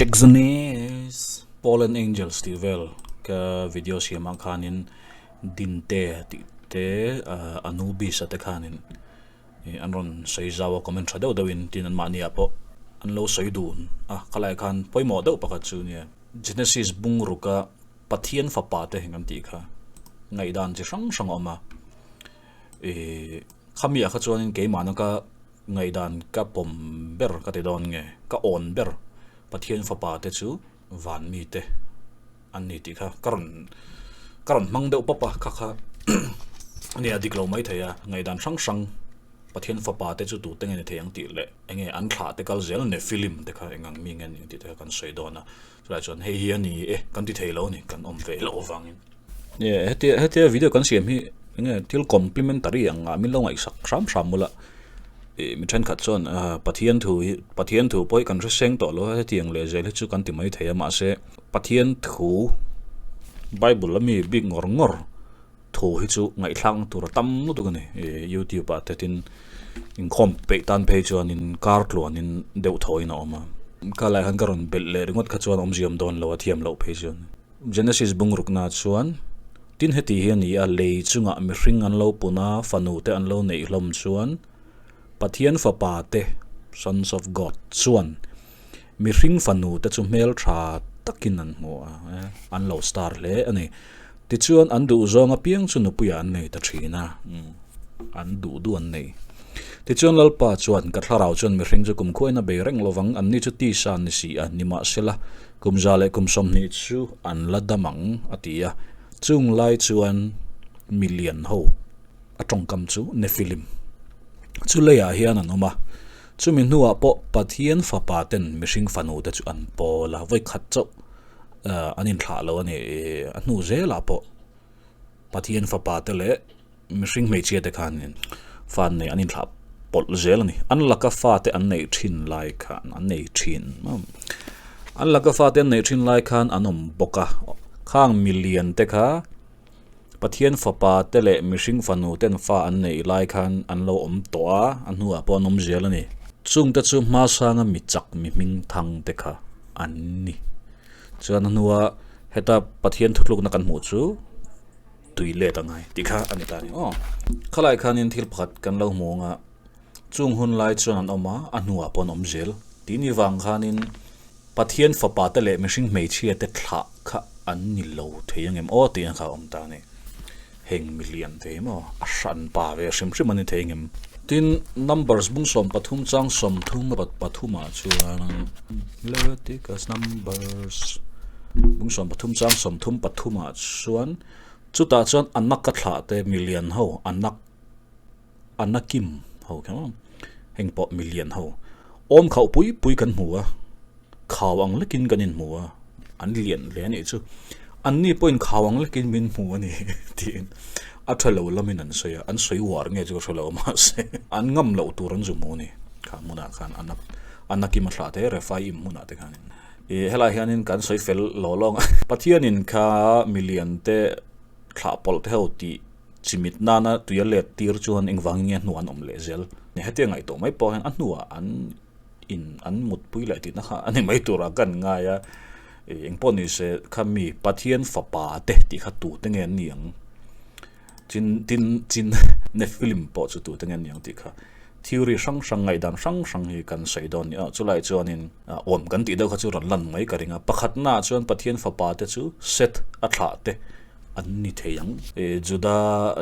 Exones Fallen Angels tih vel ka video siamah khanin Dinte tih te Anubis a te khanin an rawn sawi zau a comment tha deuh deuhin tin anmahni ah pawh an lo sawi dun a khalai khan pawimawh deuh pakhat chu nia Genesis bungruk a Pathian fapa te kan tih kha ngaihdan chi hrang hrang a awm a ih khami ah kha chuanin keimahna ka Ngaihdan ka pawm ber ka ti dawn nge, ka awn ber Pathian fapa te chu van mi te an ni tih kha ka rawn ka rawn hmang deuh pawp a, kha kha a nia dik lo mai thei a, ngaihdan hrang hrang Pathian fapa te chu tute nge ni thei ang tih leh enge an thlah te kal zel Nephilim te kha eng ang mi nge ni tih te kha kan sawi dawn a, chulai chuan hei hi a ni e kan ti thei lo a ni kan awm ve loh avangin. Hetia hetia video kan siam hi enge thil complimentary ang ah min lo ngaihsak hram hram mawla ih mi thenkhat chuan ah Pathian thu hi Pathian thu pawh hi kan hre seng tawh lo a hetiang leh zel hi chu kan ti mai thei a mahse Pathian thu bible ami bik ngawr ngawr thu hi chu ngaihthlakna tur a tam lutuk a ni ih youtube ah te tin inkhawm peih tan phei chuanin kar tluanin deuh thawiin a awm a khalai khan ka rawn belh leh ringawt kha chuan awmziam dawn lo a thiam loh phei chuan. Genesis bungrukna chuan, Tin heti hi a ni a, lei chungah mihring an lo pun a, fanu te an lo neih hlawm chuan, Pathian fapa te, sons of God, chuan mihring fanu te chu hmeltha takin an hmu a, an lo star hle a ni. Tichuan an duhzawng apiang chu nupuiah an nei ta thin a, an duh duh an nei. Tichuan Lalpa chuan, Ka thlarau chuan mihring chu kumkhuain a bei reng lovang, anni chu tisa an ni si a, nimahsela, Kum za leh kum 20 chu an la dam ang, a ti a. Chung lai chuan milian ho a tawngkam chu Nephilim chu leiah hian an awm a. Chumi hnuah pawh Pathian fapa ten mihring fanu te chu an pawl a, vawi khat chauh an inthlah lo a ni. A hnu zelah pawh Pathian fapa te leh Mihring hmeichhia te khanin fa an nei an inthlah pawlh zel a ni. An laka fa te an neih thin lai khan an nei thin an laka fa te an neih thin lai khan an awm bawk a. Khang milian te kha Pathian fapa te leh mihring fanu ten fa an neih lai khan an lo awm tawh a, a hnuah pawh an awm zel a ni. Chung te chu hmasanga mi chak mi hming thang te kha an ni. Chuan a hnua heta Pathian thutlukna kan hmuh chu. tui let a ngai tih kha a ni ta a ni aw. Khalai khanin thil pakhat kan lo hmu ang a, chung hun lai chuan an awm a, a hnuah pawh an awm zel. Tih ni vang khanin Pathian fapa te leh mihring hmeichhia te thlah kha an ni lo thei ang em aw tih ang kha a awm ta a ni. Heng milian ve maw a hran pa ve hrim hrim a ni thei ang em. Tin, Numbers bung 13 chang 33 ah chuan Leviticus Numbers bung 13 chang 33 ah chuan chutah chuan Anak a thlah te milian ho Anak Anakim ho kha maw heng pawh milian ho awm khauh pui pui kan hmu a khau ang lekin kan inhmu a an lian hle a nih chu anni pawhin khau ang lekin min hmu a ni tiin a tha lo lamin an sawi a an sawi uar nge chu ka hre lo mahse an ngam loh tur an zu hmu a ni kha hmunah khan Anak Anakim a thlah te Rephaim hmunah te khanin ih helai hianin kan sawi fel lawh lawng a Pathianin kha milian te thlah pawlh te ho tih chimit nana tui a let tir chuan engvangin nge a hnuah an awm leh zel hetiang ngaihtuah mai pawh hian a hnuah an in an mutpui leh tihna kha a ni mai turah kan ngai a ih engpawh ni se kha mi Pathian fapa te tih kha tute nge an ni ang chin tin chin Nephilim pawh chu tute nge an ni ang tih kha theory hrang hrang ngaihdan hrang hrang hi kan sawi dawn a ni a chulai chuanin awm kan tih deuh kha chu rawn lan mai ka ring a pakhatnaah chuan Pathian fapa te chu Seth a thlah te an ni thei ang ih Juda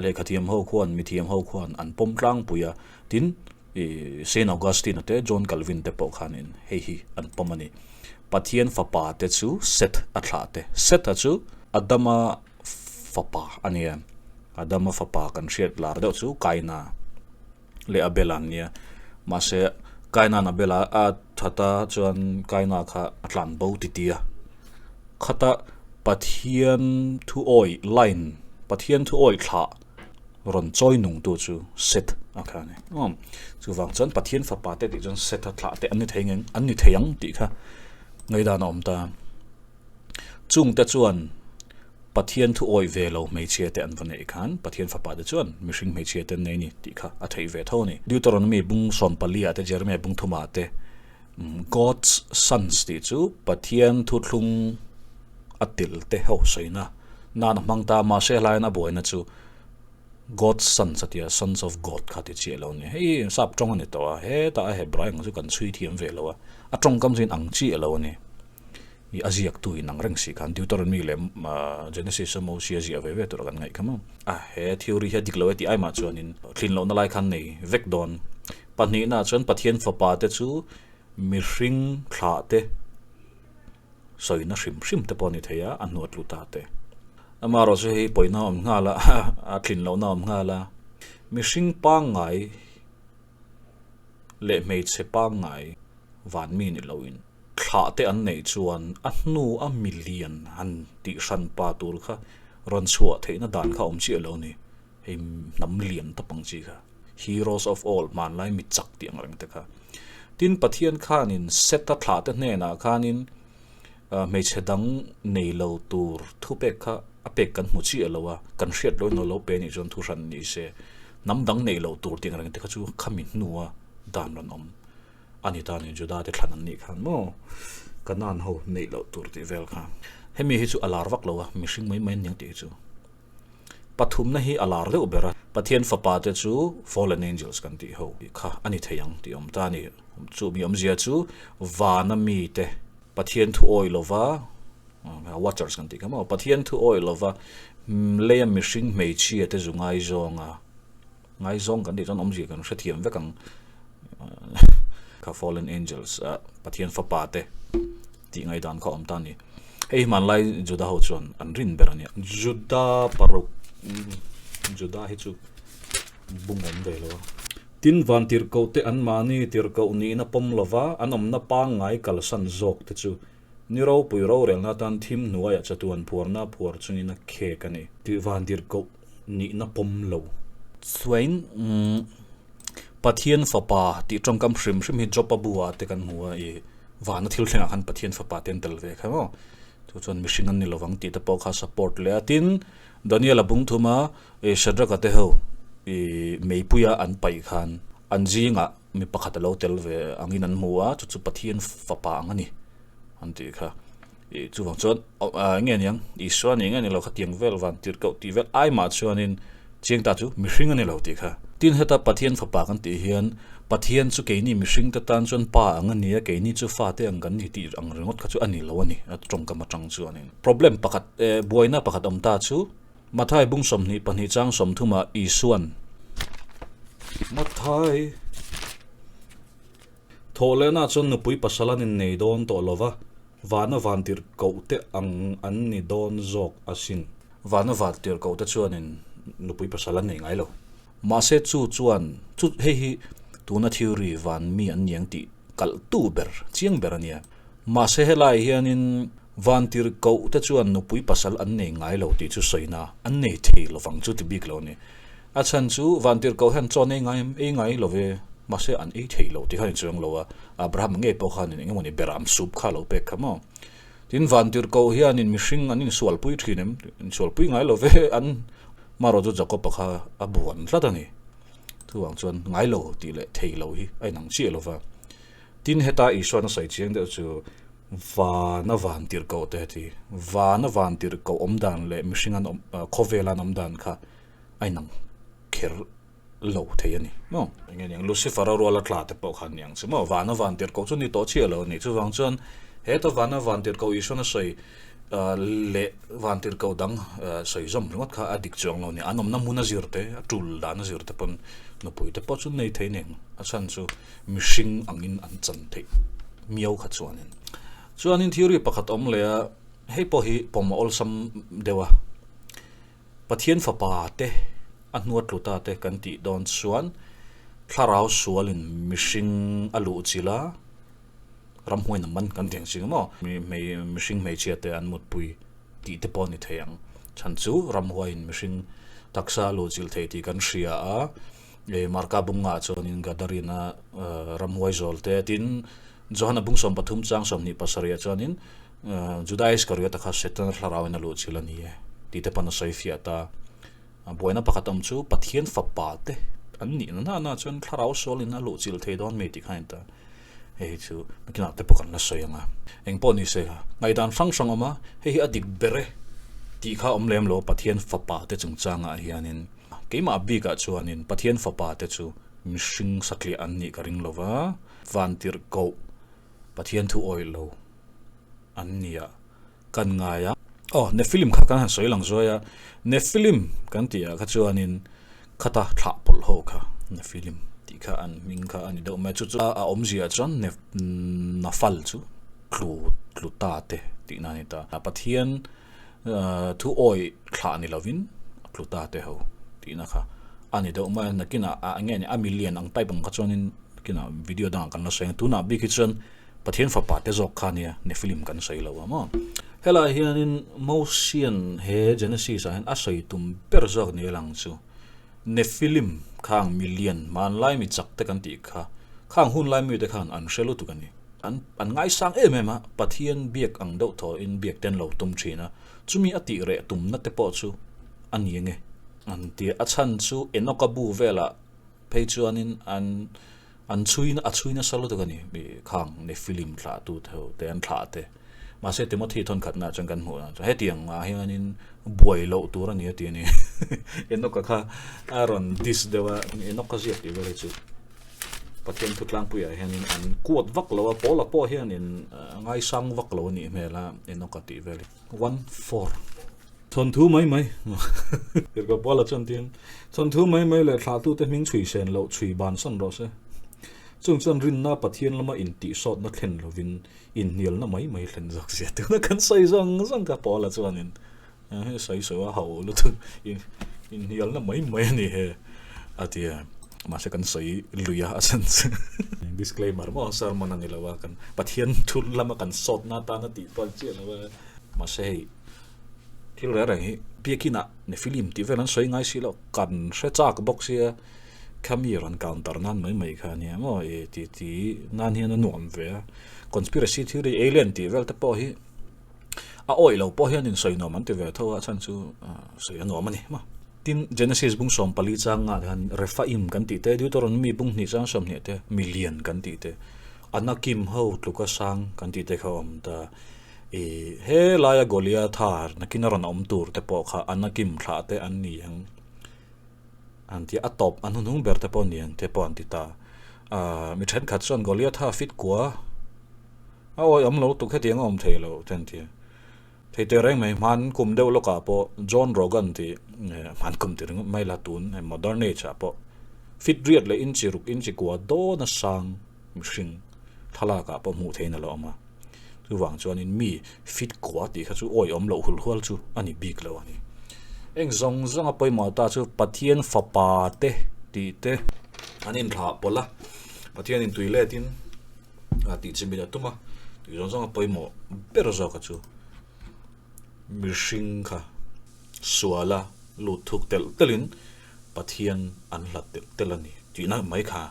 lehkhathiam ho khuan mithiam ho khuan an pawm tlangpui a tin Ih Saint Augustine te John Calvin te pawh khanin hei hi an pawm a ni. Pathian fapa te chu Seth a thlah te. Seth-a chu Adama fapa a nia. Adama fapa kan hriat lar deuh chu Kaina leh Abel-a an nia. Mahse Kaina'n Abel-a a that a chuan Kaina kha a tlan bo titi a. Khata Pathian thu awih line, Pathian thu awih thlah rawn chawi nung tu chu Seth a kha a ni. Awm. Chuvang chuan Pathian fapa te tih chuan Seth a thlah te an ni thei ngeng an ni thei ang tih kha ngaihdan a awm ta. Chung te chuan Pathian thu awih ve lo hmeichhia te an va neih khan Pathian fapa te chuan mihring hmeichhia te an nei a ni tih kha a theih ve tho a ni. Deuteronomy bung 14 ah te Jeremiah bung thum ah te. God's sons tih chu Pathian thuthlung a tel te ho sawina nan a hmang ta a, mahse helaiin a buaina chu God's sons a tia, sons of God kha ti chiah lo a ni. Hei sap tawng a ni tawh a, hetah a Hebrai ang chu kan chhui thiam ve lo a, a tawngkam chu in ang chiah lo a ni. I a ziaktu in ang reng si khan Deuteronomy leh Genesis a Mosia ziah ve ve tur a kan ngaih kha maw. A he theory hi a dik lo e tih aimah chuanin thlin lohna lai khan nei vek dawn. Pahnihnaah chuan Pathian fapa te chu mihring thlah te sawina hrim hrim te pawh a ni thei a, a hnuat tlu ta te. Amaherawh chu hei pawina a awm nghal a, a thlin lohna a awm nghal a. Mihring pangngai leh hmeichhe pangngai van mi ni loin thlah te an neih chuan a hnu a milian han tih hran pa tur kha rawn chhuah theihna dan kha awm chiah lo ni. Hei hnam lian tawp ang chi kha. Heroes of all hmanlai mi chak tih ang reng te kha. Tin Pathian khanin Seta thlah te hnenah khanin hmeichhe dang nei lo tur thupek kha a pek kan hmu chiah lo a, kan hriat loin lo pe nih chuan thu hran ni se. Hnam dang nei lo tur tih ang reng te kha chu khami hnua dan rawn awm. A ni ta ni, Juda te thlan an nih khan maw Kanaan ho neih loh tur tih vel kha. Hemi hi chu a lar vak lo a, mihring mai mai an niang tih hi chu. Pathumna hi a lar deuh ber a, Pathian fapa te chu fallen angels kan tih ho kha a ni thei ang tih awm ta a ni. Chu mi awmzia chu vana mite Pathian thu awih lova, watchers kan tih kha maw, Pathian thu awih lova leia mihring hmeichhia te zu ngaizawnga, Ngaizawng kan tih chuan awmzia kan hrethiam vek ang. Kha fallen angels a Pathian fapa te tih ngaihdan kha awm ta a ni. Hei hi hmanlai Juda ho chuan an rin ber a nia. Juda paruk Juda hi chu bung awm ve lo a. Tin van tirhkoh te an mahni tirhkoh nihna pawm lova an awmna pangngai kalsan zawk te chu ni ropui rorelna atan thim hnuaiah chatuan phuarna phuar chungin a khek a ni. Tih van tirhkoh nihna pawm lo. Chuain Pathian fapa tih tawngkam hrim hrim hi Job-a bu-ah te kan hmu a, ih vana thil thlengah khan Pathian fapa te an tel ve kha maw. Chu chuan mihring an ni lovang tih te pawh kha support leh a. Tin, Daniel-a bung thuma ih Shadrach-a te ho ih meipuia an paih khan an zingah mi pakhat a lo tel ve angin an hmu a, chu chu Pathian fapa ang a ni an tih kha. Ih chuvang chuan eng nge niang Isua ni nge ni lo khatiang vel van tirh koh tih vel ai mah chuanin chiang ta chu mihring a ni lo tih kha. Tin heta Pathian fapa kan tih hian Pathian chu keini mihring te tan chuan pa ang a ni a, keini chu fate ang kan ni tih ang ringawt kha chu a ni lo a ni a tawngkam atang chuanin. Problem pakhat eh buaina pakhat awm ta chu Mathai bung 22 chang 30 ah Isuan Mathai Thawhlehna chuan nupui pasal an innei dawn tawh lo va, vana vantirhkoh te ang an ni dawn zawk asin. Vana vantirhkoh te chuanin nupui pasal an nei ngai lo. Mahse chu chuan chu hei hi tuna theory van mi an niang tih kalhtu ber, chiang ber a nia. Mahse helai hianin vantirhkoh te chuan nupui pasal an nei ngai lo tih chu sawina an nei thei lovang chu ti bik lo a ni. A chhan chu Vantirhkoh hian chaw an ei ngai em? Ei ngai lo ve. Mahse an ei thei lo tih khan inchuang lo a, Abraham ngei pawh khanin eng emawni beram soup kha a lo pek kha maw? Tin, Vantirhkoh hianin mihring an insualpui thin em? Insualpui ngai lo ve. An marawh chu Jacob-a kha a buan tlat a ni. Chuvang chuan ngai lo tih leh thei lo hi a inang chiah lo va. Tin, heta Isuan a sawi chiang deuh chu Vana Vantirhkoh te heti, Vana Vantirhkoh awm dan leh mihring an awm, khawvela an awm dan kha a inang kher lo thei a ni maw. Enge niang Lucifer a ruala tla te pawh khan niang chu maw vana van tirhkoh chu ni tawh chiah lo a ni. Chuvang chuan heta vana van tirhkoh Isuan a sawi leh van tirhkoh dang sawi zawm ringawt kha a dik chuang lo a ni. An awmna hmun a zir te, a tul dan a zir te pawn nupui te pawh chu nei thei nen a chhan chu mihring angin an chan theih miau kha chuanin. Chuanin theory pakhat awm leh a, hei pawh hi pawm a awlsam deuh a. Pathian fapa te a hnua tlu ta te kan tih dawn chuan thlarau sualin mihring a luh chilh a, ramhuain a man kan tih ang chi maw? Mihring hmeichhia te an mutpui tih te pawh a ni thei ang. Chhan chu ramhuaiin mihring taksa a luh chilh thei tih kan hria a, Marka bungah chuanin Gadarina ramhuai zawl te tin Johana bung 13 chang 27 ah chuanin Juda Iskariota kha Setana thlarauin a luh chilh a ni e tih te pawn a sawi fiah ta. Buaina pakhat awm chu Pathian fapa te an nih na na chuan thlarau sualin a luh chilh thei dawn mi tih kha a ni ta. Hei hi chu nakinah te pawh kan la sawi ang a. Eng pawh ni se, ngaihdan hrang hrang awm a, hei hi a dik ber e tih kha awm lem lo Pathian fapa te chungchangah hianin keimah bikah chuanin Pathian fapa te chu mihring satliah an nih ka ring lo va, vantirhkoh Pathian thu awih lo an nia. Kan ngai a. Aw, Nephilim kha kan han sawi lang zuai a. Nephilim kan tih ah kha chuanin khata thlah pawlh ho kha Nephilim tih kha an hming kha a ni deuh mai. Chu chu a awmzia chuan Nafal chu tlu tlu ta te tihna a ni ta. Pathian thu awi thlah ni lovin tlu ta te ho tihna kha a ni deuh mai a. Nakinah eng nge ni a milian ang type ang kha chuanin nakinah video dangah kan la sawi ang. Tunah bik hi chuan Pathian fapa te zawk kha nia Nephilim kan sawi lo a maw? Helaiah hianin Mosian he Genesis ah hian a sawi tum ber zawk ni lang chu Nephilim khang milian hmanlai mi chak te kan tih kha khang hunlai mite khan an hre lutuk a ni. An an ngaisang em em a, Pathian biak ang deuh thawhin biak te an lo tum thin a, chumi a tih reh tumna te pawh chu a ni ange an ti a, a chhan chu Enoch-a bu velah phei chuanin an An chhui a chhui nasa lutuk a ni, mi khang Nephilim thlah tu te ho te an thlah te. Mahse Timothy thawn khatna ah chuan kan hmuh dan chuan hetiang ah hianin buai loh tur a ni a ti a ni. Enoch-a kha a rawn diss deuh a, Enoch-a ziak tih vel hi chu Pathian thu tlangpuiah hianin an quote vak lo a, Paula pawh hianin a ngaisang vak lo a nih hmel a Enoch-a tih vel hi. 1:4. Thawnthu mai mai. Tirhkoh Paula chuan tiin, Thawnthu mai mai leh thlahtute hming chhui sen loh chhui bansan rawh se. Chung chuan rinna Pathian lama intihsawtna thlen lovin inhnialna mai mai thlen zawk zia tuna kan sawi zawng zawng kha Paula chuanin he sawi sawi a hauh lutuk inhnialna mai mai a ni he a ti a. Mahse kan sawi lui a a chhan chu disclaimer maw sermon a ni lo a, kan Pathian thu lama kan sawtna atana tih pawh a ni chiah lo a. Mahse hei Thil reng reng hi biakinah Nephilim tih vel an sawi ngai si lo, kan hre chak bawk sia khami rawn counter nan mai mai kha ania maw i ti ti nan hian a nuam ve a, conspiracy theory alien tih vel te pawh hi a awih lo pawh hian in sawi nuam an ti ve tho a chhan chu sawi a nuam a ni maw. Tin Genesis bung 14 chang ngah khan Rephaim kan tih te Deuteronomy bung hnih chang 20 te milian kan tih te Anakim ho tluka sang kan tih te kha a awm ta. I he laia Goliatha nakin a rawn awm tur te pawh kha Anakim thlah te an ni ang an ti a, a tawp an hunhung ber te pawh ni ang te pawh an ti ta. Ahh mi thenkhat chuan Goliatha fit kua a awi awm lo tuk hetiang a awm thei lo te an ti a. Thei teh reng mai hman kum deuh lawkah pawh John Rogan tih hman kum ti ringawt mai la tun modern age ah pawh fit riat leh inchi ruk inchi kua dawn a sang mihring thlalakah pawh hmuh theihin a lo awm a. Chuvang chuanin mi fit kua tih kha chu awi awm loh hul hual chu a ni bik lo a ni. Eng zawng zawng a pawimawh ta chu Pathian fapa te tih te an inthlah pawlh a, Pathianin tui letin a tih chimit a tum a, tih zawng zawng a pawimawh ber zawk a chu mihring kha suala lut thuk telh telhin Pathian an hlat telh telh a ni tihna mai kha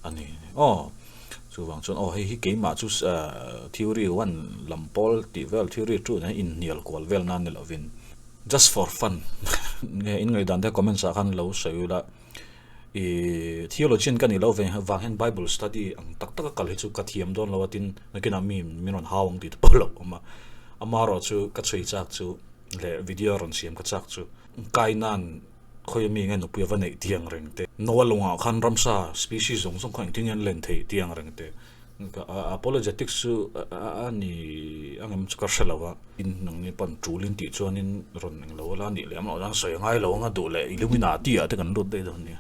a ni. Aw, chuvang chuan aw hei hi keimah chu theory one lam pawl tih vel theory two nen inhnial kual vel nan ni lovin just for fun nge in ngaihdan te comments ah khan lo sawi ula i theologian ka nih loh vang vang hian bible study ang tak tak a kal hi chu ka thiam dawn lo a tin nakinah mi min rawn hau ang tih te pawh a lo awm a amaherawhchu ka chhui chak chu leh video rawn siam ka chak chu kai nan Khawi ami nge nupui a va neih tih ang reng te. Noah lungah khan ramsa species zawng zawng kha engtin nge an len theih tih ang reng te. Apologetics chu a ni ang em chu ka hre lo a. In nangni pawn tulin tih chuanin rawn englo la a nih leh amah chuan sawi a ngai lo anga duh leh Illuminati ah te kan lut daih dawn nia.